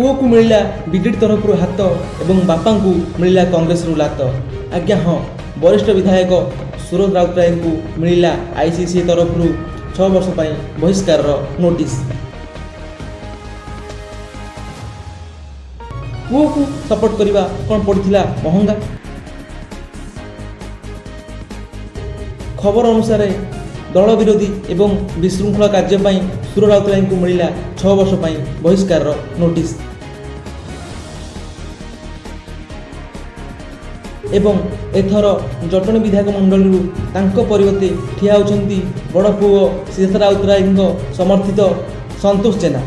ପୁଅକୁ ମିଳିଲା ବିଜେଡି ତରଫରୁ ହାତ ଏବଂ ବାପାଙ୍କୁ ମିଳିଲା କଂଗ୍ରେସରୁ ଲାତ। ଆଜ୍ଞା ହଁ, ବରିଷ୍ଠ ବିଧାୟକ ସୁର ରାଉତରାୟଙ୍କୁ ମିଳିଲା ଆଇସିସି ତରଫରୁ 6 ବର୍ଷ ପାଇଁ ବହିଷ୍କାରର ନୋଟିସ୍। ପୁଅକୁ ସପୋର୍ଟ କରିବା କ'ଣ ପଡ଼ିଥିଲା ମହଙ୍ଗା? ଖବର ଅନୁସାରେ, ଦଳ ବିରୋଧୀ ଏବଂ ବିଶୃଙ୍ଖଳା କାର୍ଯ୍ୟ ପାଇଁ ସୁର ରାଉତରାୟଙ୍କୁ ମିଳିଲା 6 ବର୍ଷ ପାଇଁ ବହିଷ୍କାରର ନୋଟିସ୍ ଏବଂ ଏଥର ଜଟଣୀ ବିଧାୟକ ମଣ୍ଡଳୀରୁ ତାଙ୍କ ପରିବର୍ତ୍ତେ ଠିଆ ହେଉଛନ୍ତି ବଡ଼ ପୁଅ ସିଦ୍ଧାର୍ଥ ରାଉତରାୟଙ୍କ ସମର୍ଥିତ ସନ୍ତୋଷ ଜେନା।